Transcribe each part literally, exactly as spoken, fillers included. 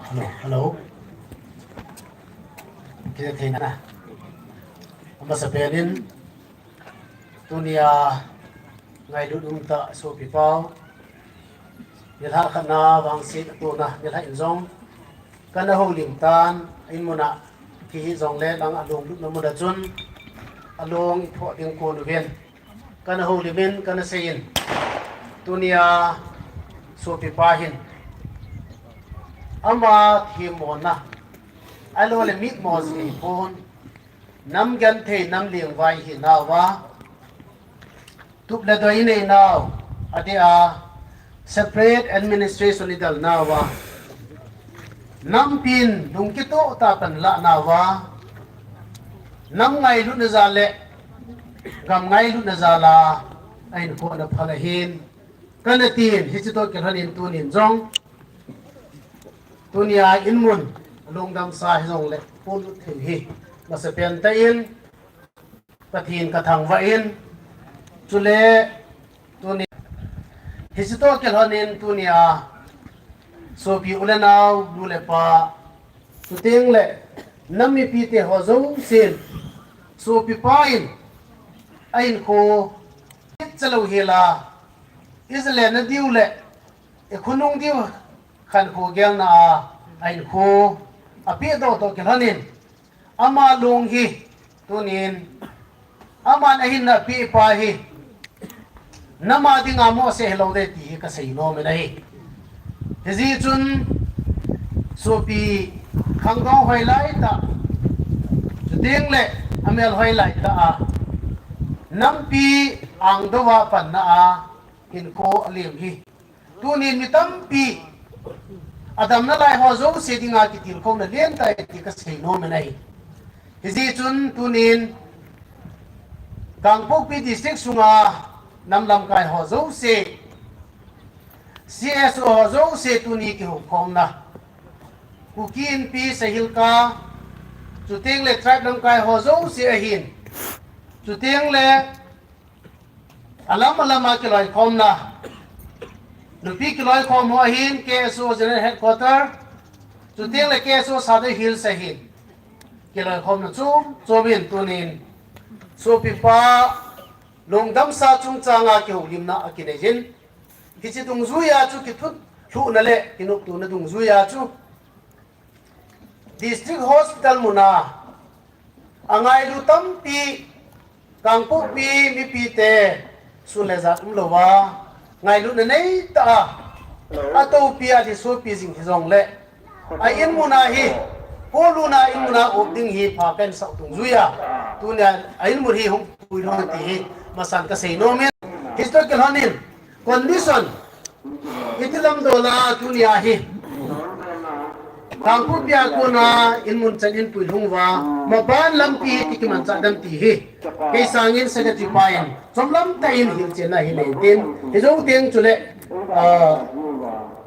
Hello, hello. Kile theina. Amasa penin, tunia ngailut umtah sopi pau, nilhah khatna vangset atona nilhah in jong kana houlim tan, in muna kihi jongle lang along lutna muna chun along iphoh ding kon uvin. Kana houlimin, kana seiyin, tunia sopipa hin ama themmona, ahilouleh mitmo jeh pon, nam genthei nam lengvai hinauva, tup le doi ineinau, adeh a separate administration idalnauva, nampin lungkitoh tah a panlahnauva, nam ngailutna jal le gam ngailutna jal a ahinkho ana phal ahin, kana tin, hiche toh kilhonin tunin jong, tunia in mun lungdamsa hijongle ponlut thei hi masapen tah in Pathen kathangvah in, chule tuni, hiche toh kilhonin tunia sopi u le nao, nu le pa, chutengle nam mipite ho jousen, sopipa in ahinkho, ichalou hela, ijalen nadiu le ikhonung diu khankho gelna a ahinkho apehdoh toh kilhonin, ama long hi tunin, aman ahinna apehpa hi nam a dinga mohseh hilou ding ti hi kasei nomin ahi. Hijeh chun sopi khangdong hoilai tah, chutengle amel hoilai tah a, nampi angdouva panna a hinkho alem hi, tunin mi tampi adamna lai ho jouse dinga kitilkhouna lentah ahi ti kasei nomin ahi. Hijeh chun tunin Kangpokpi District sunga nam lamkai ho jouse, C S O ho jouse tuni kihoukhomna, Kuki Inpi Sahilka, chutengle tribe lamkai ho jouse ahin, chutengle alam alama kiloikhomna, nupi kiloikhom ho ahin, K S O General Headquarter, chutengle K S O Sadar Hills ahin, kiloikhomna chom chomin tunin sopipa lungdamsa chungchanga kihoulimna akineiyin, hiche dungjuiya chu kithulhuhna le kinoptona dungjuiya chu District Hospital muna angailu tampi, Kangpokpi mipite sun le jat umlouva, ngailutna neitah a, atoupi a lhisopi jing hijongle, a inmuna hi, koluna inmuna up ding hi pha kahinsah dungjuiya, tunia a inmun hi hung puilhung ti hi masan kasei nomin, hiche toh kilhonin condition iti lamdola tunia hi Kangpokpi a kona inmun chan in puilhung uva, maban lampi hi iti kimanchah dem ti hi kei sangin secretary pa in chomlam tah in hilchetna hi neitin, hijou teng chule, ah,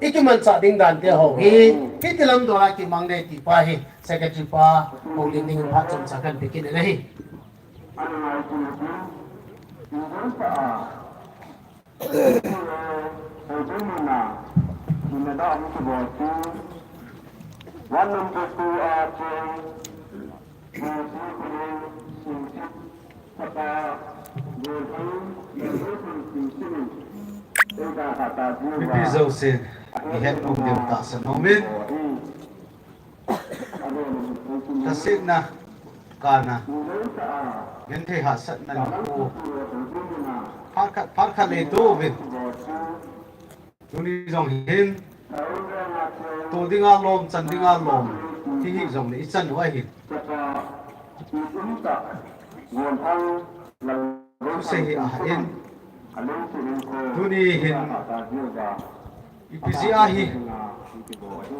ikimanchah ding dante ho hi hiti lamdola kimang ding ti pa hi secretary pa houlim dingin phat chomcha kahin pe kit in ahi. Mipi jousen ihet nom diu tahsan nomin. Lhasetna kana genthei hahsatna nikho phat khat, phat khat le touvin. Tuni jong hin, to dinga lom, chan dinga lom, hihi jongle ichan u ahin. Thusei hi ahin. Tuni hin, ipi jeh a hi,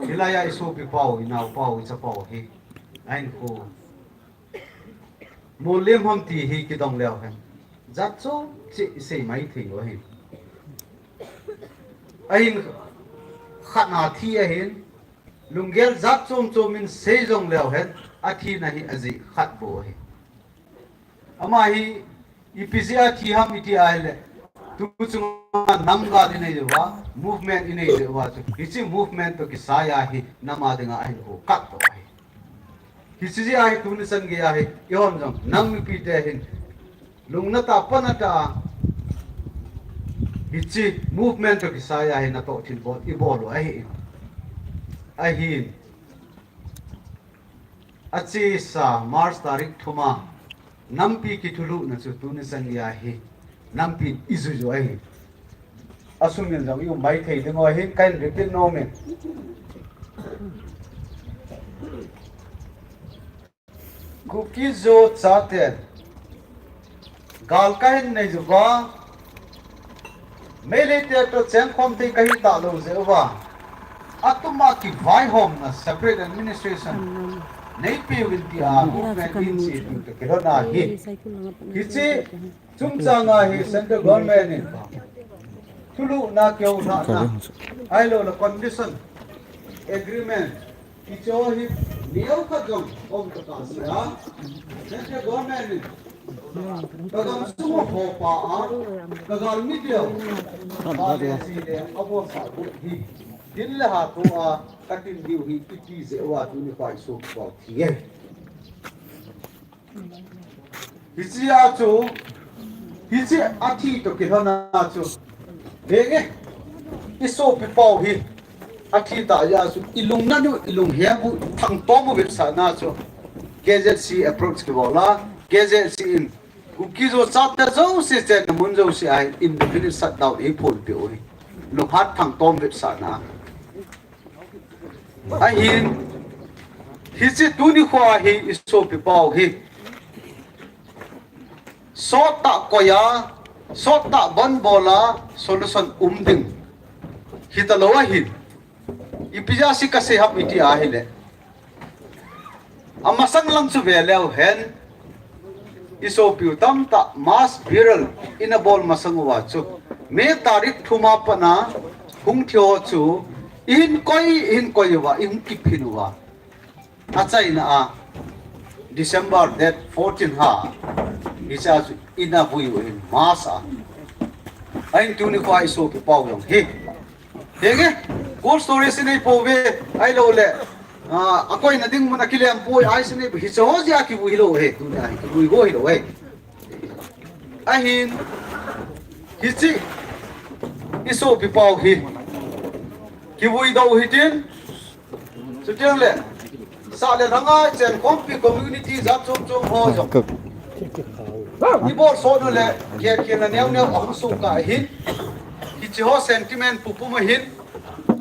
hilaiya isopi pau, inao pau, icha pau hi ahinkho molem ham ti hi kidong leu hen, jat chom cheh isei mai thei u ahin. Ahin khatna thi ahin, lunggel jat chom chom in sei jong leu hen, athina hi ajeh khat bou ahi. Ama hi ipi jeh a thi ham iti ahile, Tu chunga nam gal inei jeh uva, movement inei jeh uva chu, hiche movement toh kisai a hi nam a dinga ahin ho khat toh ahi. Hiche jeh a hi tuni chan gei a hi, eihon jong nam mipi te hin lungna tah, panna tah a, hiche movement toh kisai a hi natoh thilbol ibol u ahi. Ahin, achesa March tarik thum a nampi kithulhuhna chu tuni chan gei a hi nampi ijui u ahi. Asum in jong ium maithei ding u ahin kahin repeat nom in. Kuki-Zo chate gal kahin nei jeh uva, Meitei te toh chengkhom thei kahi talou jeh uva, atum a kivaihomna separate administration neipeuvin tia movement in che ding toh kilhon a hi. Hiche chungchang a hi central government in thulhuhna kihoulhahna ahilouleh condition agreement hiche hi neokhat jong um tah a sei a, central government in kagamsung u hopa a, kagalmi teu, pale si le abolsah u hi dil le ha toh a katin diu hi iti jeh uva tuni khoa isopi pau thi e. Hiche a chu, hiche athi toh kilhon a chu, henge, isopi pau hi athi tah jeh a chu, ilungna u, ilunghem u, thangtom u vetsahna chu, K Z C approach kibol a, K Z C in Kuki-Zo chate jouse chenna mun jouse a hin indefinite shutdown eiphonpeh u hi, lunghat thangtom vetsahna. Ahin, hiche tuni khoa hi isopi pau hi sottah koi a, sottah banbol a solution um ding hitalou ahin, ipi jeh a sei kasei ham iti ahile, amasang lang chu ve leu hen, isopiu tamtah mass burial ina bol masang uva chu, May tarik thum a pat a hung thi ho chu, ihin koi, ihin koi uva, ihung kiphin uva, achaina a December date fourteen a, hiche a chu ina vui u ahin mass a. Ahin tuni khoa isopi pau jong hi, henge, cold storage inei pouve, ahilouleh, ah, akoina ding mun akilem poi, ice inei, hiche ho jeh a kivui hilou ahi, tuni a hi kivui go hilou ahi. Ahin, hiche isopi pau hi kivuidoh u hitin, chuteng le sah le lhang a chengkhompi community jat chom chom ho jong ibolsoh u le, khenkhelna neo neo ahung soh kah ahin, hiche ho sentiment pum pum ahin,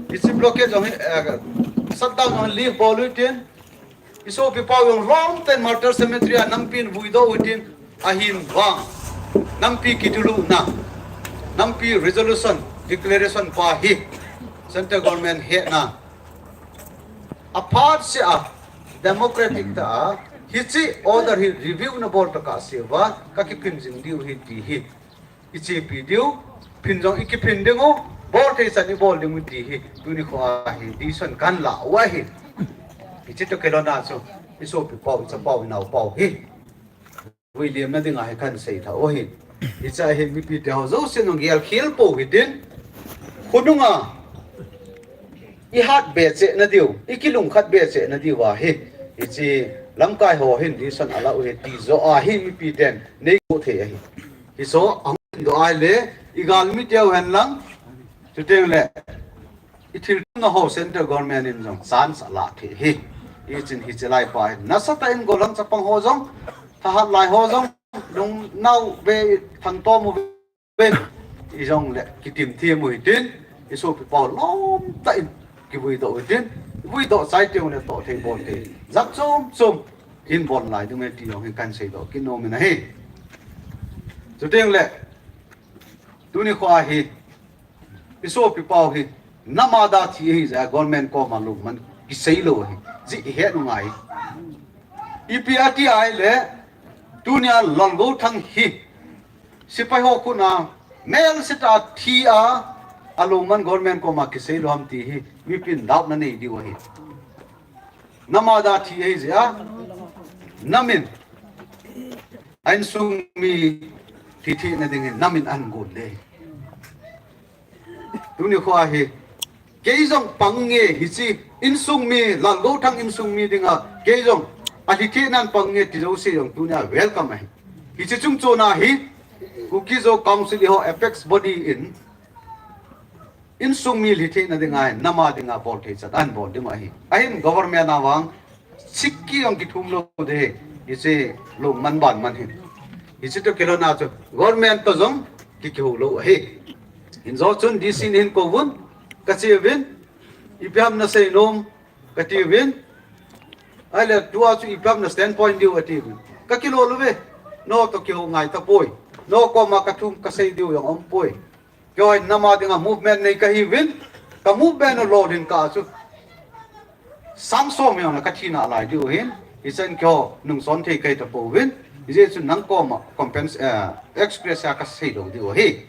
hiche blockade jong hi, eh, shutdown jong lift bol u hitin, isopi pau jong lom tah in Martyr Cemetery a nampi in vuidoh u hitin, ahin vang nampi kithulhuhna, nampi resolution, declaration pa hi central government hetna aphat seh a, democratic tah a, hiche order hi review nabol tokah seh uva kakiphin jing diu ahi ti hi ichepi diu, phin jong ikiphin ding u, bol thei chan ibol ding u ti hi tuni khoa hi decision kahin lah u ahi. Hiche toh kilhon a chu isopi pau, ichapau, inaopau hi vuilemna dinga hi kahin seitha u ahi. Hiche a hi mipi teho jousen jong gelkhel pou hitin, khonunga ihat be cheh nadiu, ikilungkhat be cheh nadiu ahi. Hiche lamkai ho hin decision alah u ahi ti joh a hi mipi ten neigo thei ahi. Hiche ahung doh ahile, igalmi teu hen lang, chuteng le ithilthumna ho central government in jong chance alah thei ahi. Hichun hiche laipa hi nasatah in gollhang chapang ho jong, thahat lai ho jong, lungnau ve, thangtom u ve, ijongle kitim them u hitin, isopi pau lom tah in kivuidoh u hitin, vuidoh chai teng le toh thei bol thei jat chom chom in bol lai ding u ahi ti jong hi kahin seidoh kit nom in ahi. Chuteng le tuni khoa hi isopi pau hi nam a dia thi ahi jeh a government koma lungmon kisei lou ahi, jeh ihet u ngai. Ipi ati ahile, tunia Lalgouthang hi sepai ho khut a melsetah a thi a, alungmon government koma kisei lou ham ti hi mipin doubt nanei diu ahi. Nam a dia thi ahi jeh a, nam in a insung mi thi thina ding hi nam in ahin gon le. Tuni khoa hi, kei jong pang nge hiche insung mi, Lalgouthang insung mi dinga, kei jong alhithei nan pang nge ti jouse jong tunia welcome ahi. Hiche chungchona hi, Kuki Zo Council eiho apex body in, insung mi lhithei na dinga, nama dinga bol thei chan ahin bol ding ahi. Ahin government a vang, sikki jong kithum lou ding, hiche lungman banman hi. Hiche toh kilhona chu, government toh jong ki, kihou lou ahi. Hinjo chun D C in hin kouvun, kache uvin, ipi ham nasei nom, kati uvin. Ahile tua chu ipi ham na standpoint diu ati uvin. Kakilo lou ve, nangho toh kihou ngai tapoi. Nangho koma kathum kasei diu jong umpoi. Keiho hi nama dinga movement nei kahiuvin, ka movement u lolhin kah chu sang som jong le kathi nalai diu ahin, hichan keiho nungson thei kahi tapouvin, hijeh chun nang koma compens-, eh, express a kasei lou diu ahi.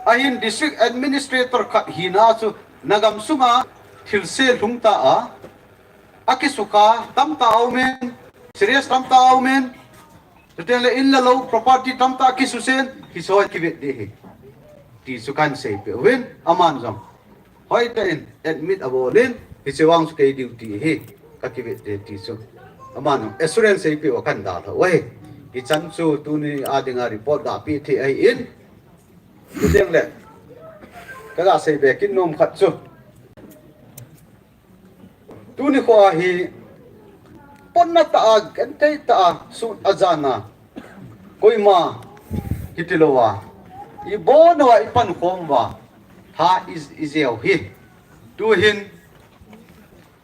Ahin district administrator khat hina chu nagam sunga thilse lhung ta a, akisukha tamtah aumin, serious tamtah aumin, chuteng le in le lou property tamtah kisusen, hiche hi kivet ding ahi, ti chu kahin seipeh uvin, aman jong hoitah in admit abol in, hiche vang chu kei duty ahi, kakivet ding ti chu. Aman jong assurance eipeh uva kahin dalhau ahi. Hichan chu tuni a dinga report gapeh thei ahin, chuteng le kaga seibe kit nom khat chu, tuni khoa hi, potna tah a, genthei tah a, sun a jan a, koima hiti louva, ibon uva, ipankhom uva, tha i, ijeu hi. Tuhin,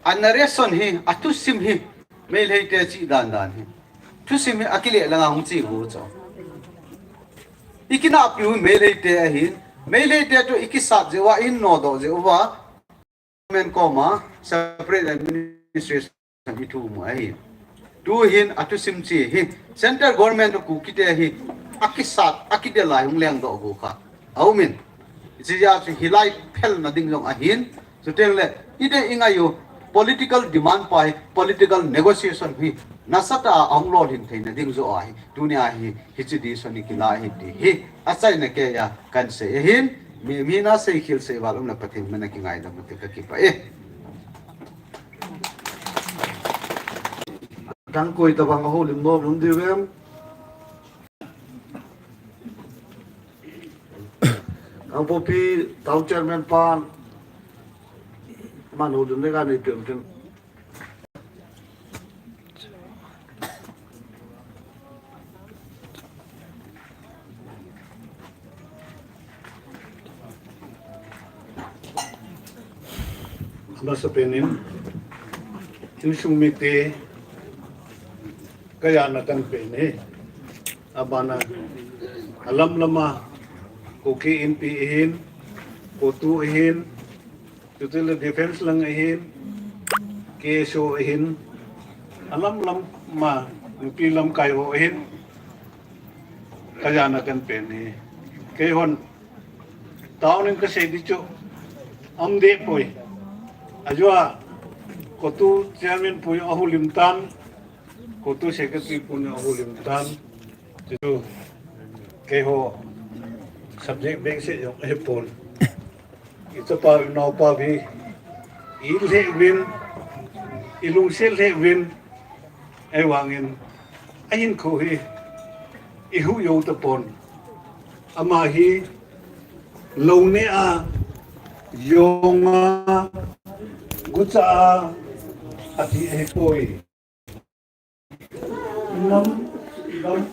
a narration hi, athusim hi, Meiteite chih dan dan hi, thusim hi akile langa hung che u chu, ikinahpiu hi Meiteite ahin, Meiteite toh ikisat jeh uva, ihin nodoh jeh uva, government koma separate administration ithum u ahi. Tuhin athusim che hi, central government toh Kukite hi akisat, akidel a hung lengdoh u kha aumin, hiche jeh a chu hilai phelna ding jong ahin, chuteng le idei ingai u political demand pa hi political negotiation hi nasatah a ahung lolhin theina ding joh ahi. Tunia hi, hiche decision hi kila ahi ti hi achaina keiya kahin sei ahin, mi, mi na seikhel seival umle Pathen mina kingaidam ute, kakipah e. Dang koi tabang ahoulim nom um diu vem? Kangpokpi Town Chairman pan, aman houlim le kanei peh um tin. Amasapen in, insung mite, kajana kahin pe e. Abana, alam lama, Kuki Inpi ahin, CoTU ahin, chutile defense lang ahin, K S O ahin, alam lama, nupi lamkai ho ahin, kajana kahin pe e. Keihon, taonin kasei ding chu, um deh poi. Ajeh a, CoTU chairman pu ahoulim tan, CoTU secretary pu ahoulim tan. Chu, keiho subject base jong ahipon. Ichapa inaopa hi, ilheh uvin, ilungset lheh uvin, ahivangin, ahinkho hi, ihuh jou tapon. Ama hi, lou neh a, jong a, gucha a, ati ahipoi. Nam, nam.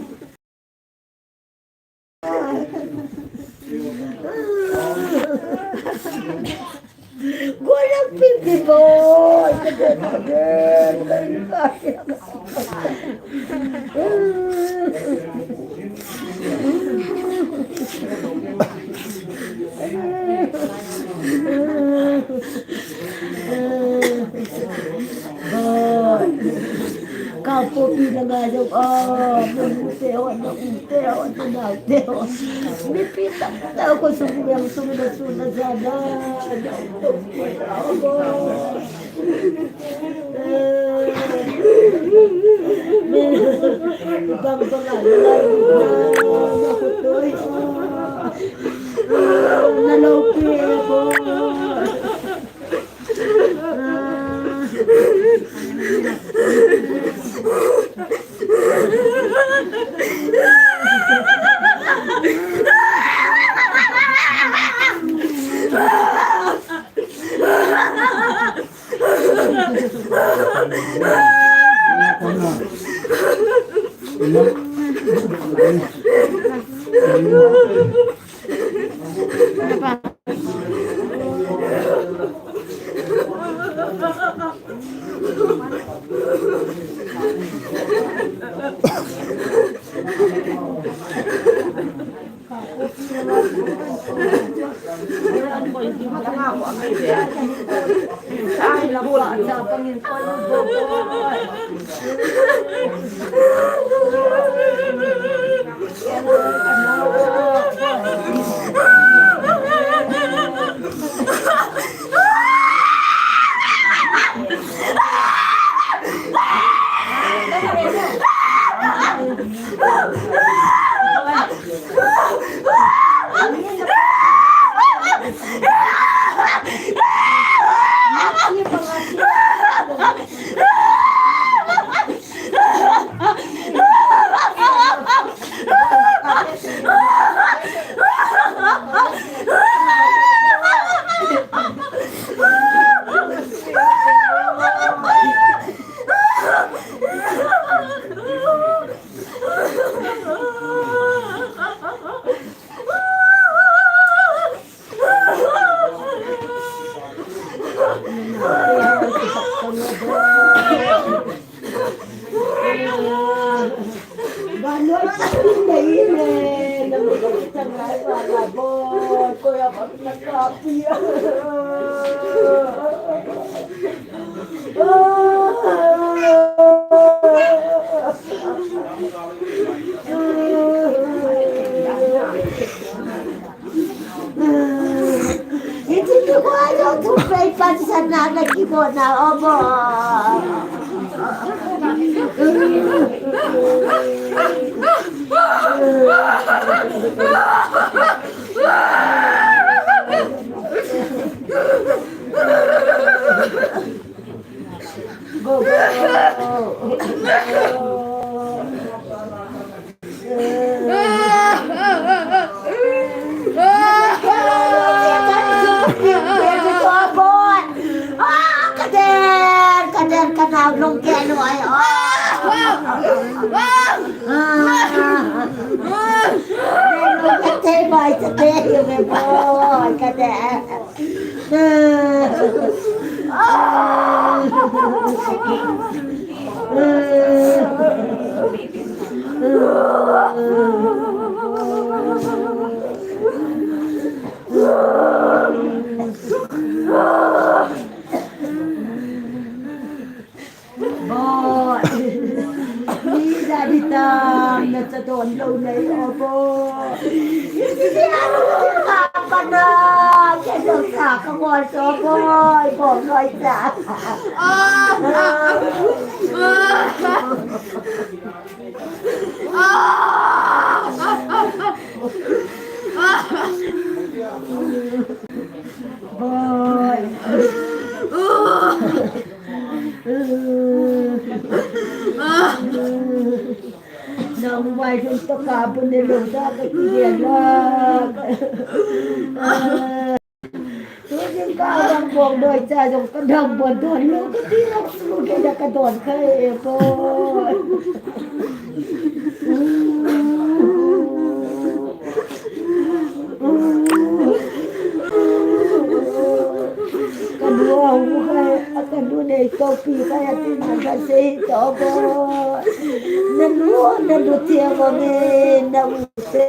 Go lang, Pipi boy. Boy. Kangpokpi na nga jong, ah, na u te ho, na u te ho, na nao te ho. Mipi tamtah ho sung veng sung na sun na ja na, na u te ho. Bang bang a, na u te ho. na lo pi ko. Iti ki ko ajo tu pei pan sana na ki ko na obo. Go, go. Boy. Ni jadi tam na sa don lo nei o boy. Ni si si anu ka pa na. Ke do sa ka mo so boy. Boy noi sa. Boy. Nang mai dun to ka bu ne lo da ka ki dia la. Tu jing ka dang bong doi cha jong ka dang bon don lo ka ti la su ke da ka don ka e boy. Ka nu a hu hai, a ka nu nei to pi ka ya tin na ka sei to bo. Na nu, na nu tia mo me, na u se.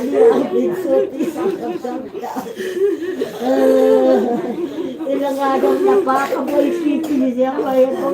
Ni a ni su ti sa ka sa ta. Eh, ila nga dong na pa ka boi pi pi ni jeng lai bo.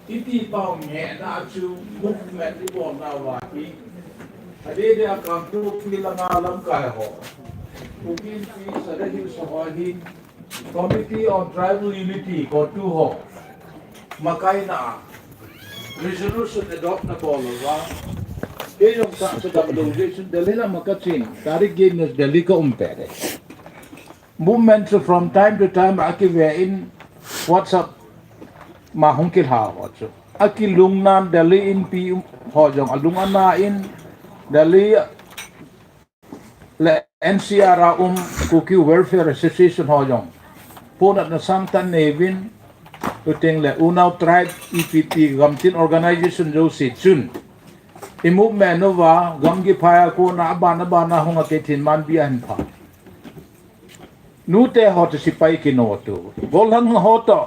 Iti pau nge na chu movement i bol na wa hi. Ade de a kam tu ki la nga lam kai ho. Ku kin pi sa de hi so ho hi. Committee on Tribal Unity ko tu ho. Makai na resolution adopt na bol wa. Ke yong sa sa dam do je sun Delhi la makachin. Tarik ge nas Delhi ka um pe de. Movement chu from time to time a kive in WhatsApp ma hung kilha ho chu. A kilung nan Delhi in pi ho jong a lung ana in Delhi le N C R a um Kuki Welfare Association ho jong. Ponat na sang tan nevin, tu teng le Unau Tribe E P P gamtin organization jo si chun. I movement nu va, gamgi phaya ko na abana bana hung a ke thin man bi a hin pha. Nute ho chu sipai kino tu. Golhang ho to.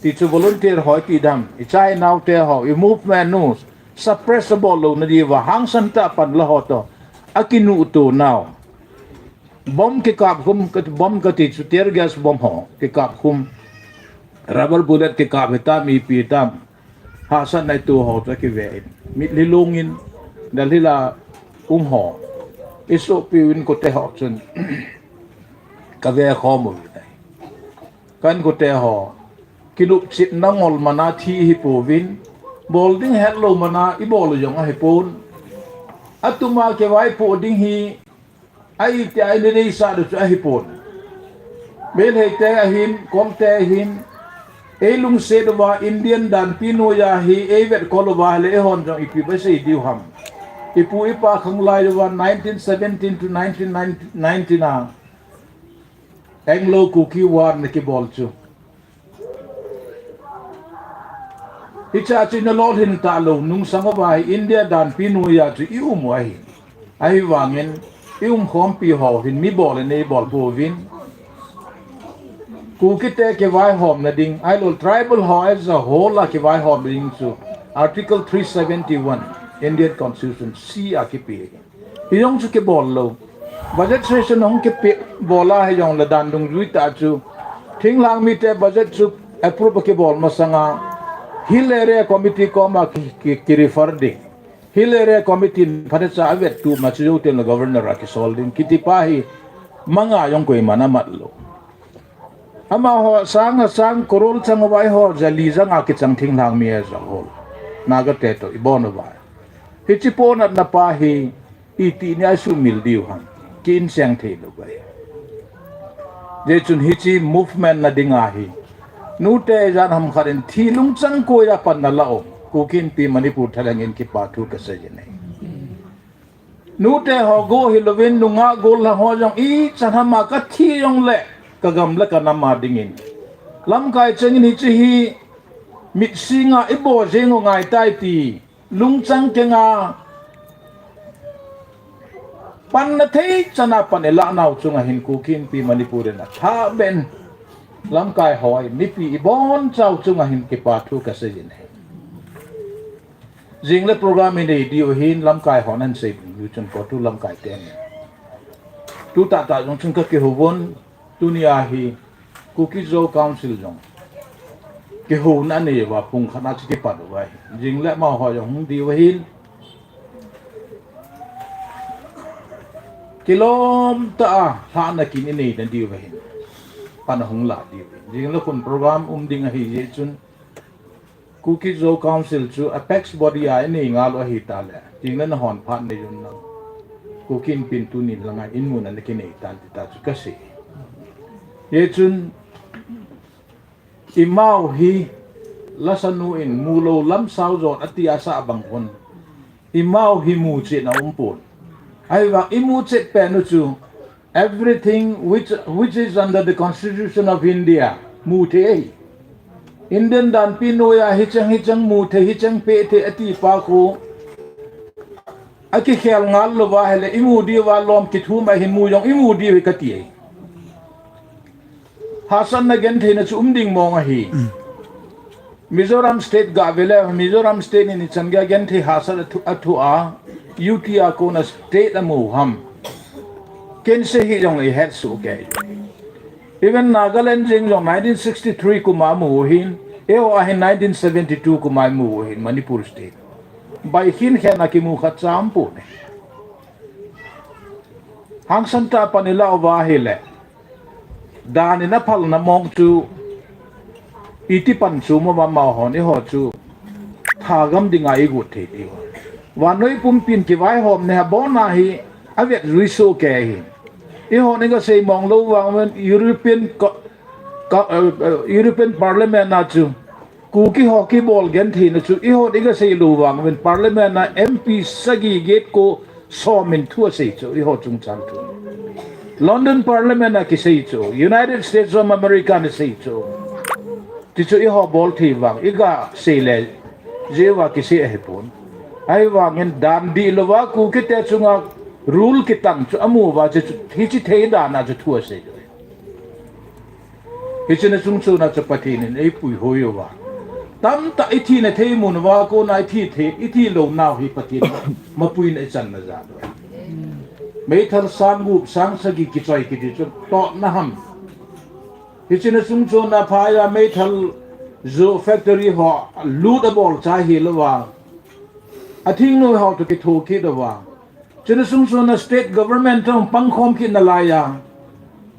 Ti chu volunteer ho ti dam. I chai nau te ho. I movement nu. Suppress bol lo na di va. Hangsan ta pan la ho to. A kinu tu nau. Bomb kikap khum, bomb kati chu tear gas bomb ho. Kikap khum. Rubber bullet kikap hitam, ipi tam. Hahsatna i tu ho chu a kive in. Mitlhi lungin, Delhi la um ho. I sopiu in kote ho chun. Ka ve khom u. Kan kote ho. Kilupchitna ngol mana thi hi pouvin. Bol ding het lo mana i bol u jong ahi pon. Atuma kivaipoh ding hi Ahi tia i le dei sa du chu ahi pon. Meitei te ahin, Kol te ahin, ei lungset uva Indian dan pi noiya hi, ei vetkol uva le ei hon jong ipi va sei diu ham. Ipu ipa khang lai uva nineteen seventeen to nineteen nineteen a Anglo Kuki War na kibol chu. Hicha chu ina lolhin talou nung sang uva hi India danpi noiya chu i um u ahi. Ahivangin i umkhompi ho hin mi bol in ei bol pouvin. Kukite kivaihomna ding, ahilou tribal ho as a whole a kivaihomna ding chu Article three seventy-one Indian Constitution C a kipe. Hijong chu kibol lou. Budget session hung kipe bol a hijongle dan dungjui tah chu thinglhang mite budget chu approve kibol masanga Hill Area Committee koma ki, ki, ki refer ding. Hill Area Committee in phatecha avettup ma chu jouteng le Governor a kisol ding kiti pa hi manga jong koiman amat lou. Amaho sang a sang crore chang uva eiho jali janga kichang thinglhang mi as a whole. Naga te toh ibon uva. Hiche ponatna pa hi iti nia sumil diu ham. Ki inseng thei lou uva. Jeh chun hiche movement na dinga hi. Nute ijat ham khat in thi lungchang koiya pan nala u. Kuki Inpi Manipur thalheng in kipa thu kasei jin ahi. Nute ho go hilouvin nungah gollhang ho jong ichan hama kathi jongle kagam le kanam a dingin. Lamkai chengin hiche hi mitsinga ibol jeng u ngaitai ti lungchang kenga panna thei chana pan ilah nau chunga hin Kuki Inpi Manipur in athah ben lamkai ho mipi ibonchau chunga hin kipa thu kasei jin ahi. Jingle program inei diu hin lamkai hon ahin sei diu chun kotu lamkai ten. Tu tahtah jong chun kakihou uvin tunia hi Kuki Zo Council jong kihouna anei uva pung khat a chu kipat uva hi. Jingle amaho jong hung diu hin kilom tah a lhahna kin inei na diu hin pan ahung la diu hin. Jingle khun program um ding ahi jeh chun Kuki Zo Council chu apex body a inei ngal u ahitah le, jingle nahon phat nei un lang. Kuki Inpi in tunin langa in mun a nakinei tan ti ta chu kasei. Hijeh chun, imau hi, lasanu in mulou lamsao jot ati asah bang hon. Imau hi muchetna umpon. Ahivang imuchet pen u chu, everything which, which is under the Constitution of India, mu thei ahi. Indian danpi noiya hicheng hicheng mu thei, hicheng peh thei ati pa khu akikhel ngal louva ahile imu diuva lom kithum ahi, mu jong imu diu hi kati ahi. Hahsatna gentheina chu um ding mong ahi. Mizoram State gah vele, Mizoram State in ichan geiya genthei hahsat athu, athu a, U T a kona state amu ham. Ken sei hih jongle ihet soh kei. Even Nagaland jeng jong nineteen sixty-three kum a amu u hin, eiho a hin nineteen seventy-two kum a imu u hin, Manipur State. Bai khin khen a kimu khat cha umpon e. Hangsan tah a pan ilah uva ahile. Dan in aphalna mong chu iti pan chu mo ma ma hon eiho chu thagam dinga igot thei diu. Vannoi pumpin kivaihomna hi abona hi avet jui soh kei ahi. Eihon iga sei mong lou vang uvin European co-, co-, eh, eh, European Parliament a chu Kuki ho kibol gentheina chu eihon iga sei lou vang uvin Parliament a M P sagi get ko som in thu asei chu eiho chungchang thu. London Parliament a kisei chu, United States of America in asei chu. Ti chu eiho bol thei vang iga sei le jeh uva kisei ahipon. Ahivangin dan dih louva Kuki te chunga rule kitang chu amu uva chu, chu hiche thei dan a chu thu asei chu. Hiche na chungchon a chu Pathen in eipuihoi uva. Tamtah ithina thei mun uva kona ithi thei, ithi lou nau hi Pathen mapuina ichanna jal uva. Meithal sang gup sang sagi kichoi kiti chu totna ham. Hiche na chungchon a phaiya meithal jo factory ho lut abol chai hilouva. Athingnoi ho toh kitho kit uva. Chuna sung sung a state government toh pangkhom kit nalaiya,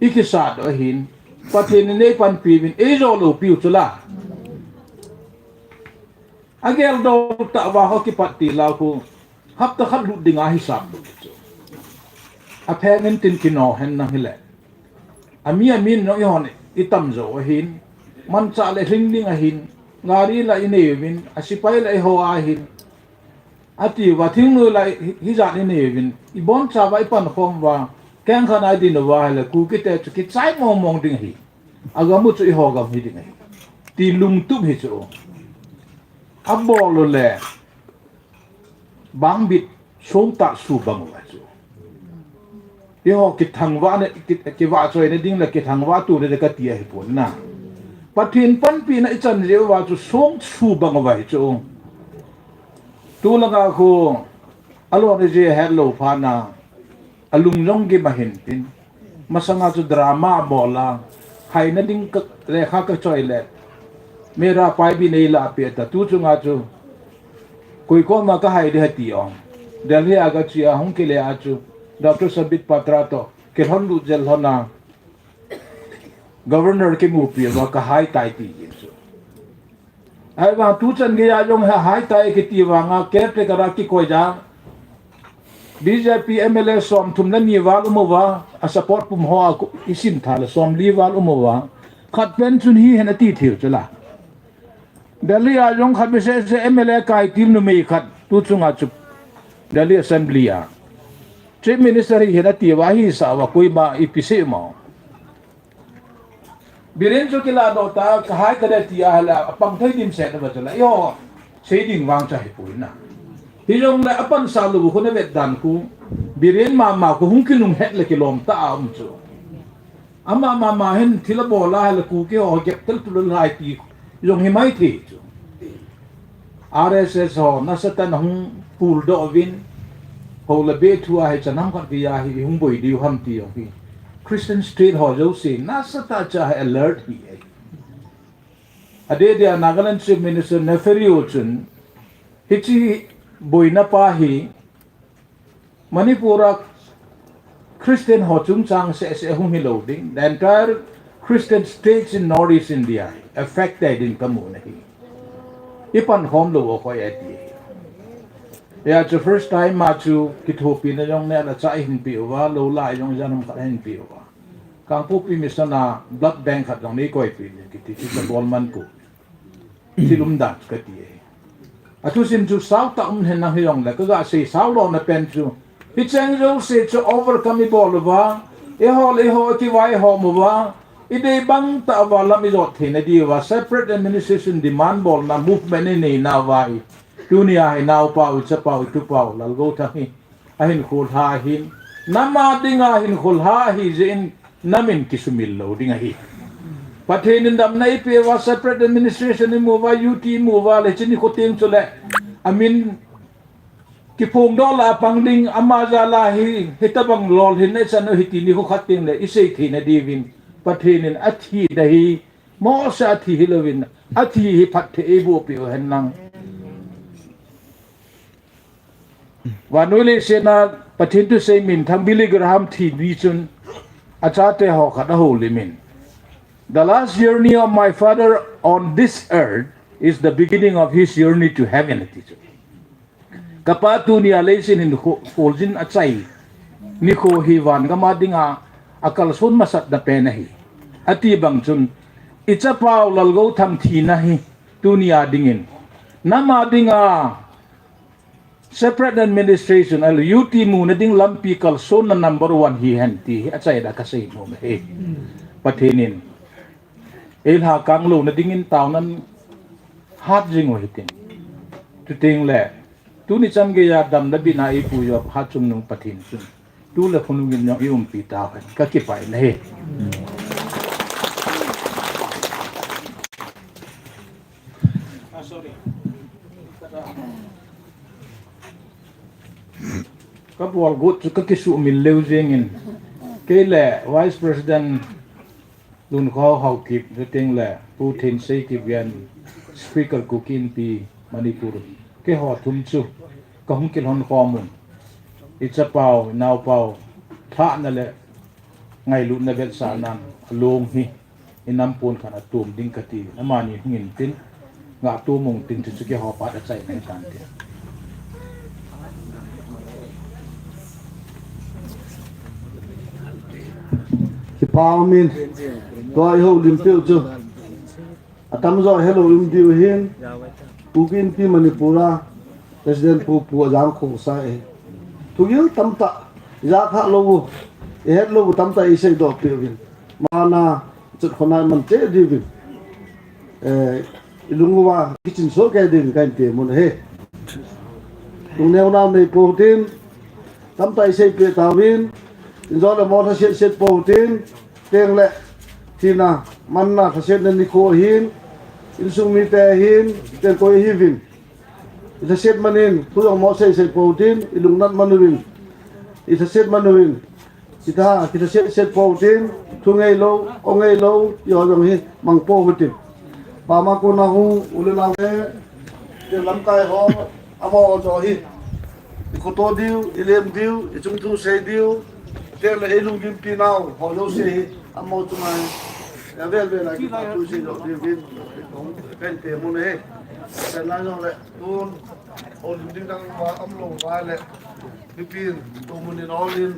ikisat u ahin, Pathen in eipanpi uvin, eijou loupiu chula. Ageldoh tah uva ho kipat tilou khu, hapta khat lut dinga hisap lou chu. Apheng in tin kino hen nang hile. Ami amin jong eihon itam jou ahin, manchah le lhing ding ahin, gari la inei uvin, asepai la eiho ahin, Ati uva, thingnoi lai hi, hijat inei uvin, ibonchauva ipankhom uva, kengkhat a idin uva ahile, Kukite chu kichai mongmong ding ahi. Agam u chu eiho gam hiding ahi, ti lungtup hi chu. Abol u le, bangbit songtah subang uva chu. Eiho kithangvahna, ki, kivahchoina ding le kithangvah tuna ding kati ahipon na. Pathen panpina ichan jeh uva chu song subang uva hi chu. Tulanga khu alona jeh hetlou phat na, alung jong gim ahin tin. Masanga chu drama bol a, haina ding ka, lekha kachoi le, mera pai bi nei la pe ta, tu chunga chu, koi koma kahai ding ham ti o. Delhi a kache a hung kile a chu, Doctor Sambit Patra toh kilhon lut jel lhon a, Governor kimupi uva kahai tai ti jeng chu. Ahivang tuchan geiya jong ha, hai tai kiti vanga caretaker a kikoi ja, B J P M L A somthum le ni val um uva, a support pum ho a ku, isim tha le somli val um uva. Khat pen chun hihen ati thei u chu la. Delhi a jong khat mi sese M L A kaitil numei khat tu chunga chu Delhi Assembly a Chief Minister hihen ati uva, hisah uva, koima ipi sei mo. Biren chu kiladoh ta, kahai tade ti ahile, apang thei dimset uva chu la, eiho sei ding vang chu ahipoi na. Hijongle apansa lou khu navet dan khu, Biren mama khu hung kinung het le kilom tah a um chu. Ama mama hin thil abol a ahile Kuki ho gep tel tu lou hai ti jong hi maithei chu. R S S ho nasatah in ahung puldoh uvin, hou le beh thu a hi chanam khat geiya hi hung boi diu ham ti jong hi. Christian State ho jouse nasatah cha hi alert hi ahi. Adeh deh a Nagaland Chief Minister Neiphiu Rio chun hiche boina pa hi Manipur a Christian ho chungchang seh seh hung hilou ding, the entire Christian states in Northeast India affect ding kamu nahi. Ipankhom lou u koi ati. Hia chu first time a chu kithopina jong neh le chah ahin peh uva, lou lai jong jan ham khat ahin peh uva. Kangpokpi mission a blood bank khat jong nei koipeh in kiti, kiti bol man pu. Thil umdan chu kati e. Athusim chu sao tah um hen lang hijongle, kaga sei sao lona pen chu, hicheng jouse chu overcome ibol uva, eiho le eiho kivai hom uva, idei bang tah uva lam ijot theina diuva, separate administration demand bolna movement inei nauva hi, tunia hi inaopau, ichapau, itupau Lalgouthang hi ahinkho lha ahin, nam a dinga hinkho lha ahi jeh in, nam in kisumil lou ding ahi. Pathen in damna eipeh uva, separate administration imu uva, U T imu uva le, chuni khu teng chule amin kiphongdoh la pang ding, ama jal a hi, hitabang lolhinna ichan u hi ti nikho khat teng le isei theina diuvin, Pathen in athi ding ahi, mohseh a thi hilouvin, athi hi phatthei eiboh peh u hen lang. Vannoi leiset a Pathen thusei minthang Billy Graham thi ni chun achate ho khat ahoulim in, "The last journey of my father on this earth is the beginning of his journey to heaven," ati chu. Kapa tunia leiset hinkho kholjin achai nikho hi vangam a dinga akalson masatna pen ahi. Ati bang chun, ichapau Lalgouthang thina hi tunia dingin, nam a dinga separate administration, U T muna ding lampi kalsonna number one hihen ti hi achaina kasei nom e. Pathen in eilhakang louna dingin taonan hat jing u hitin. Chuteng le, tuni chan geiya damna bina eipui uva Hatchungnung Pathen chun tu le khonung in jong eiumpi tauhen, kakipah e. Kabol got chu kakisuhmil leu jengin, kei le Vice President Lunkhao Haokip, chuteng le Pu Thensei Kipgen, Speaker Kuki Inpi Manipur, keiho thum chu kahung kilhon khom un, ichapau, inaopau lhahna le ngailutna vetsahnan along hi inam pon khat a tom ding kati, amani hung in tin, ngah tom ung tin, chuchu keiho phat achaina ahitan tin. Kipah umin, tua ihoulim peh u chu atamjo helou um diu hin, Kuki Inpi Manipur a President Pu, Pu Ajang Khongsai. Thugil tamtah, ijat kha lou, ihet lou tamtah isei doh peh uvin. Mana, chut khona man che diuvin. Eh, ilung uva, kichin so ke diuvin kahin temmu ahi. Lungneo nau nei pou tin, tamtah isei peh tauvin, injo le mo thaset set pou tin, teng le, thina, manna, thasetna nikho ahin, insung mite ahin, teng koi ahiuvin. Ithaset man in, thu jong mo sei sei pou tin, ilungnat man uvin. Ithaset man uvin. Itha, kithaset set pou tin, thu ngei lou, o ngei lou, io jong hi, mang pou hitin. Pama kona hung, u le nau le, te lamkai ho, amaho joh hi. Ikhoto diu, ilem diu, ichung thu sei diu, te le ilunggimpi nau, ho jouse hi, amaho chunga hi. Avel vel a kipa thu sei joh diuvin, kahin temmu ahi. Te na jong le, Tun, houlim ding dang uva, umlou uva le, mipin, tumun in houlim,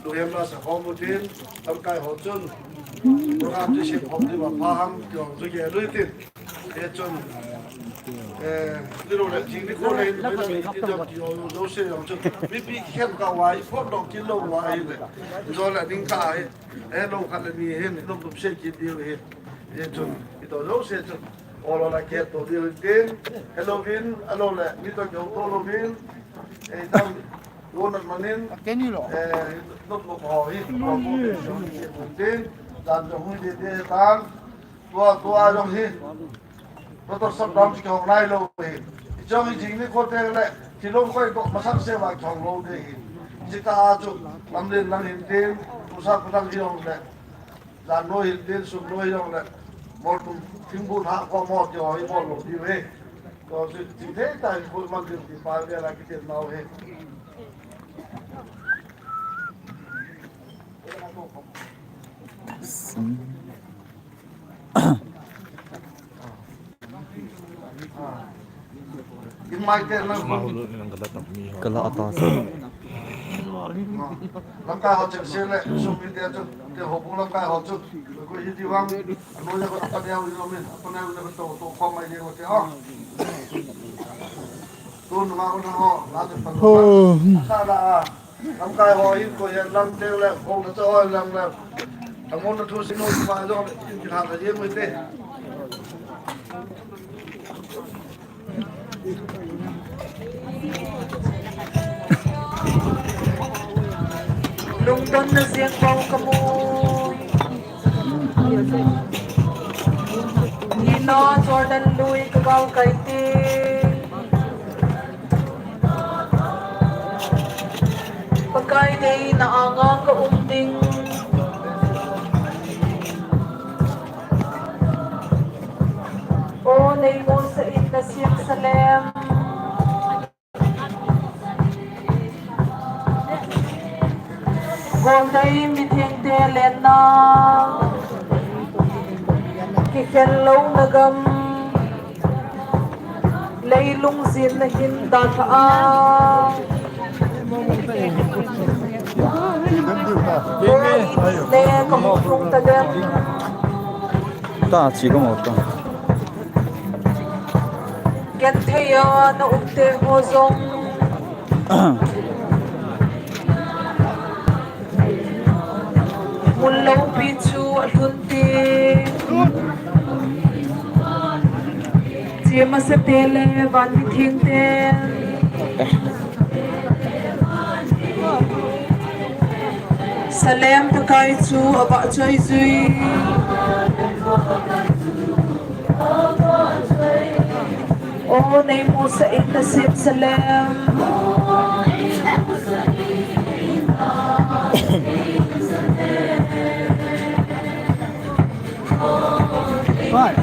lunghemna sa khom utin, lamkai ho chun, program ti sim khom diuva pha ham, ti jong chu gel utin. Hichun, eh, nilou le, jing nikho le, nilou le, ti jong, ti jong, jouse jong chun, mipi kikhen kah uva, iphot doh kit lou uva ahile, jo le, ding kah ahi, eh, lou khat le ni hin, lou tum se kit diu ahi. Hichun, ito jouse chun. Olo la ke to ding tin, hello vin, alo le, mi to jo to lo vin, eh, tam, wo nat manin, Keni lo. Eh, to to ho hi, to ko ke so ni ke tin, dan to hu de de tan, tua tua jong hi, to to sab dam ki hong nai lo hi. Jong hi jing nikho te le, ti lo koi to masak se wa hong lo de hi. Ji ta a chu, lam den lang hin tin, tu sa ku dang hi hong le. Jan noi hin tin, sun noi jong le, mol tum, thingbu thah kho mo ti ho hi bol lou diu ahi. Tua chu, chingthei tah in koiman ding ti pa vel a kitin nau ahi. Kala ata. Lamkai ho chengse le, sumil te chu, te ho bu lamkai ho chu. Ko hi ti vang, ano ya ko apa dia u lo min, apa dia u to to ko mai dia ko te ha. Tu nu ma ko na ho, la te pa. Ho. Sa la a. Lamkai ho in ko hian lam deu le, ko na cho lam le. Tamon na thu sinu pa jo in ki tha ta ye mo te. Lungdon na ziang pau ka mu. Nina Jordan lui ka gau kai te. Pakai deina anga ka um ding. O nei mosah in na siam salem. Golhei mithengte lenna, kikhel louna gam, leilung jinna hin dalha a, le ka hung lhung ta dem. Ta chi ka mo ta. Genthei a na um te ho jong. Mun lopi chu a lhun te. Chi masa te le van mithengte. Salem Pakai chu a vahchoi jui. O nei mosah in na siam salem. Pai.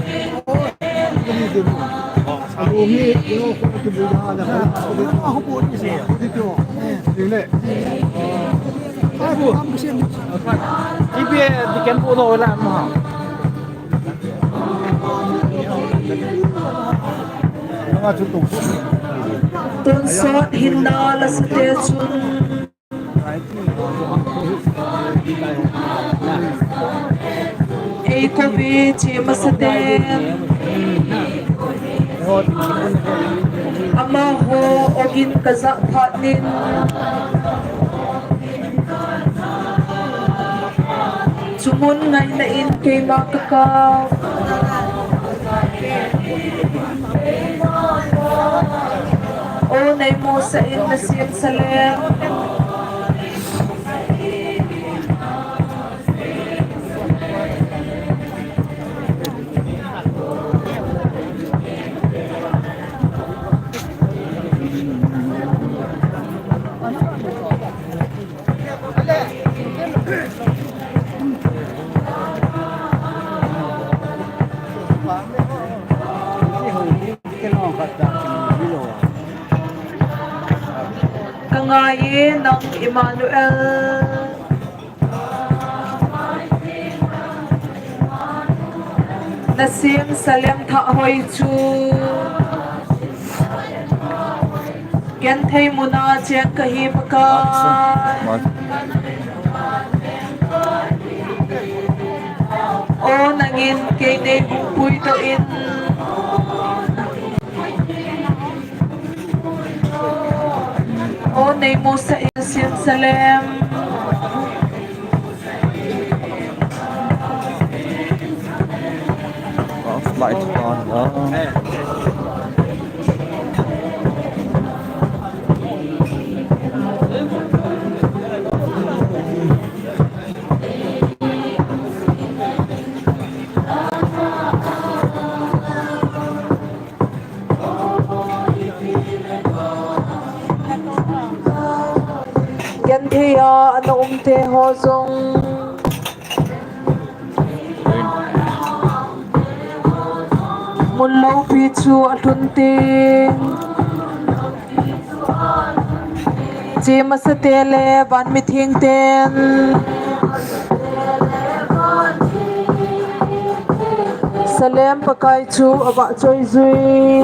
Tonsot hinna la sate chun. Ei kou ve che masa te. A Amaho ogin kajah phat in, chumun ngaina in keima kakap. O neimusah in nasem Salem. Kangaiye nang Emmanuel. Nasem Salem thah hoi chu genthei muna cheng kahi Pakai. O nangin kei neihung puidoh in. O neimusah in nasem Salem. Off light on. Genthei a ana um te ho jong mun loupi chu alhun tin, che masate le van mitheng ten Salem Pakai chu avahchoi jui.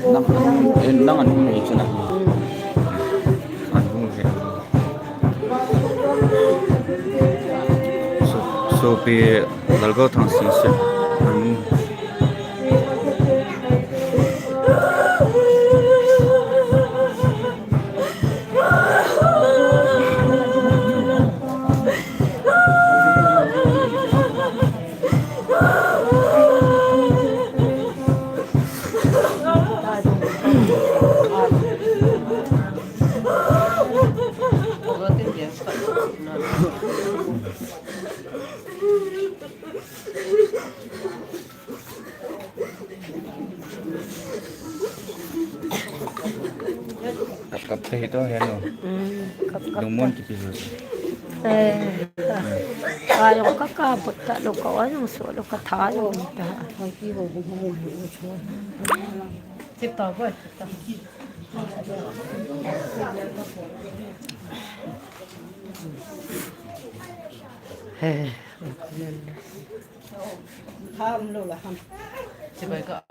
Nang, eh, nang anung nei chu na. Anung nei. So, sopi Lalgou Thangsing se. Anung. Kap thei to he no. Mm, kap, kap. Lungmon kipi lo. Eh, ka. Ka jong ka, ka put ta lo, ka wa jong so lo, ka tha jong ta. Tip ta ko, tip ta. He. Tha um lo la ham. Chibai ka.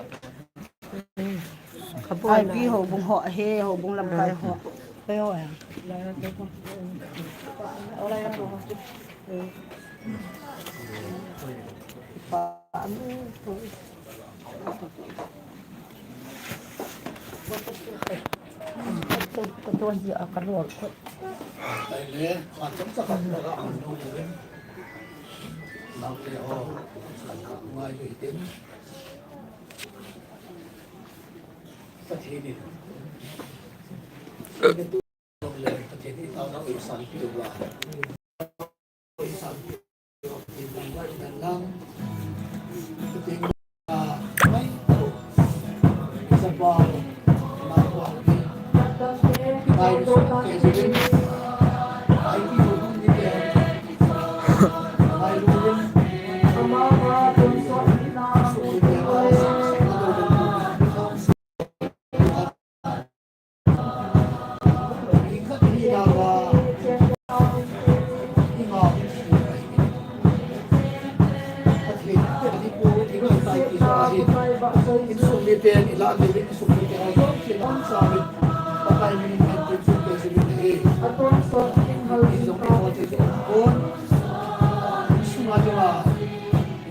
Ka bol. Ai, pi houbung ho, he, houbung lamkai ho. Pe ho ya. Pa, anu, pa. Ka tuan ji a ka lol kot. Ai le, a chom sa ka ka ang lo le. Nang le ho, sa ka ngai le tin. Pathen in. Pathen in, ta na oi san pi wa.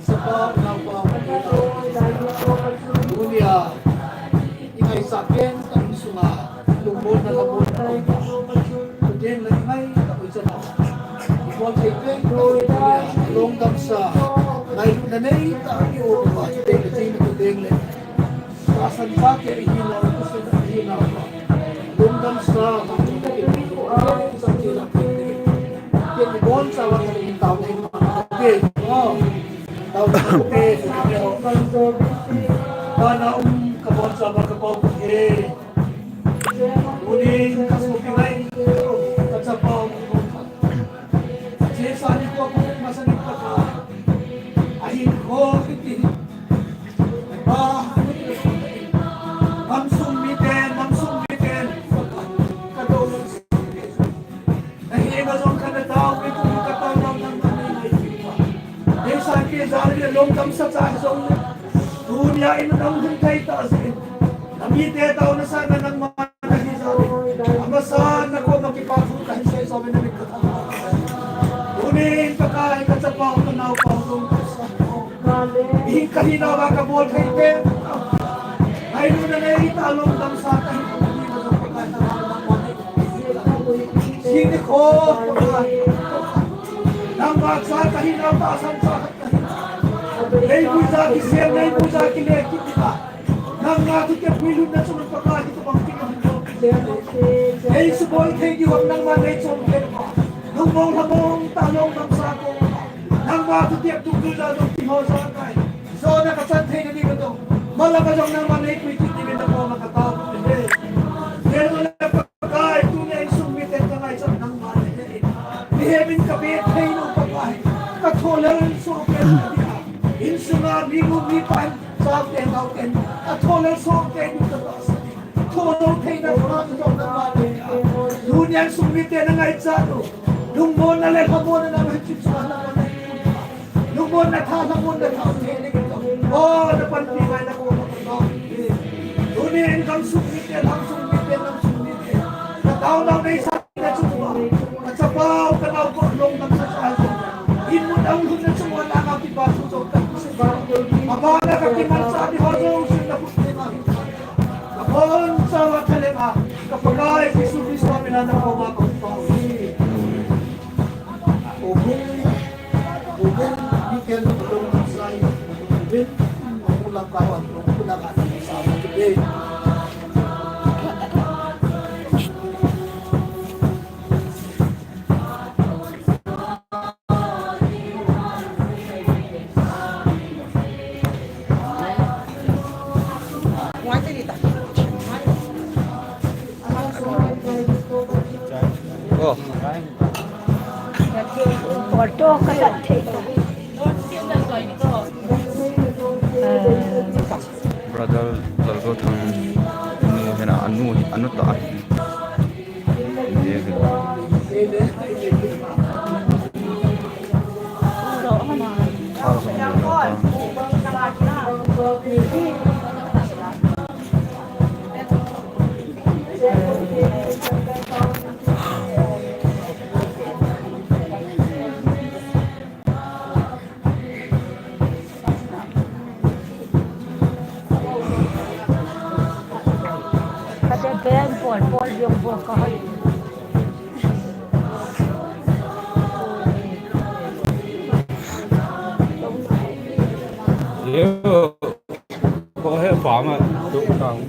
Sapa, naupa, tunia, i ngaisah pen ka insunga, lungmonna, lhamonna, Pathen la i ngaitah u chan a, i bol thei pen ka insunga, Lungdamsa, ngailutna neitah a i-um uva, chuteng le ching na chuteng le. Tahsan cha kei hinau, kusin hinau. Lungdamsa, kei ibonchauva kei taona nei ma. Kei, oh, taona nei ma. Bana um kabonchauva ka Pa u kei. Tunin ka sopi ngai, ka chapa u. Hiche sa nikho, masa nikho kha. Ahin kho kiti. Ba, gamsung mite, gamsung mite. Ka do. Nahenga jong ka na tao, kei kum ka tao nau nangma nei ngai pi pa. Nei sa kei jal le lungdamsa cha jong le. Tunia in nang hung thei ta jin. Na mite taona sanga nangma nahi jal le. Amasa na koma kipa thu kahin sei jong le na mit ka tha. Tunin Pakai ka chapa u ka naopa u lungdamsa. Hing kahinauva kabol thei te. Ngailutna neitah a lungdamsa kahi. Sing nikho. Nangma cha kahinau tahsan cha kahi. Neipuija kisel, neipuija kile kiti ta. Nangma thutep puilutna chunga Pakai hitobang kiti. Nei suboi thei diu ham nangma nei chom thei. Lungmong lhamong tah a lungdamsa ko. Nangma thutep tum dul da jong ti ho sa kai. Jona ka chan thei na ni ka tong. Mala ka jong nangma nei pui kit ni ka tong ka tao. He. He lo le Pakai tunia insung mite ka ngaichat nangma le he. Mihem in ka be thei lou Pakai. Ka tholel so ke. Insunga minu mipa in chate naote. A tholel so ke ni ka tao sa. Thulou theina pha chu jong nangma nei. Tunia insung mite na ngaichat u. Lungmonna le lhamonna nangma chu chu nangma nei. Lungmonna tha, lhamonna tha, thei nei ka tong. O, na panpi ngai na koma ka tao. Tunin gamsung mite, lhamsung mite, namsung mite. Ka taonau nei sa na chu ma. Ka chapa u ka naopa u lungdamsa cha jong. In mun a hung lhunna chunga nangma kipa thu jong ka sei. Abana ka kimanchah di ho jong sin na hung thei ma hi. Ka bonchauva thalheng a, ka Pakai Jesu Christa mina na koma ka hung tao hi. O hung, o hung, ni ken lungdamsa hi, o hung, o hung lamkai a, o hung lamkai a, sa ma ki be. Oh. Photo ka tat thei ta. Brother Lalgouthang nu hina anu, anu ta ahi. Ka te pen pol pol jong bo ka hoi. Yo, ko he pa ma tu kang.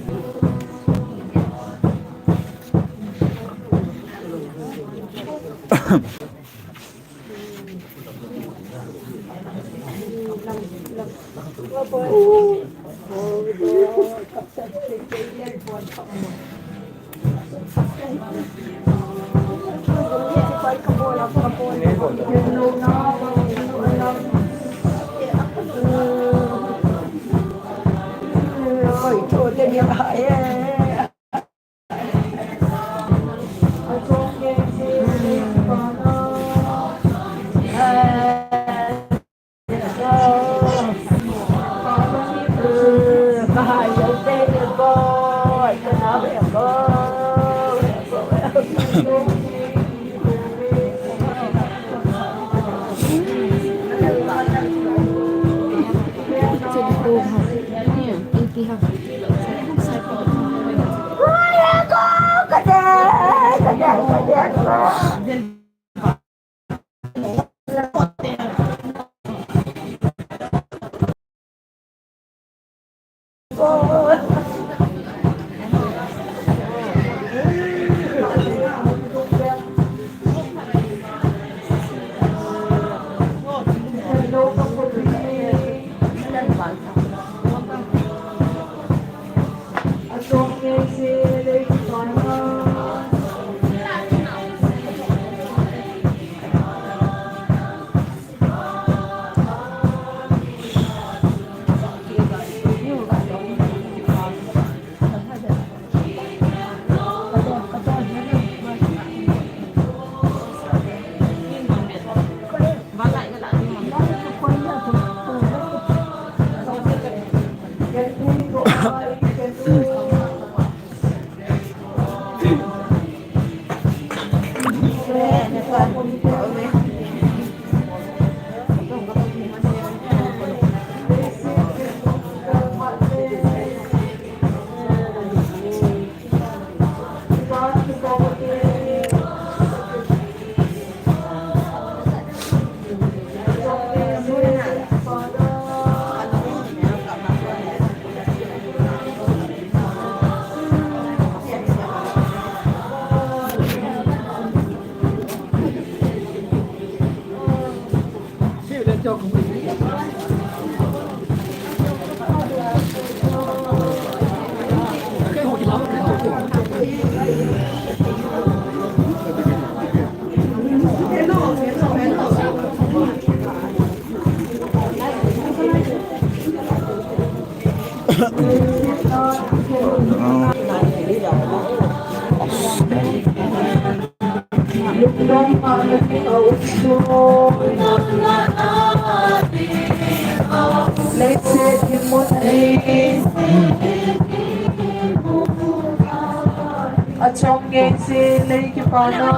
Achom ngei se lei kipana.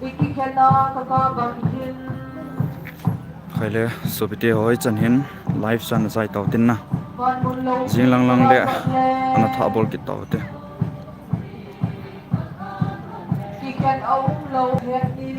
Iki khena kaka bang hin. Khaile, sopite ho, hichan hin live chan asai tau tin na. Jing lang lang le ana tha bol kit tau te. Kikhen aum lou het ni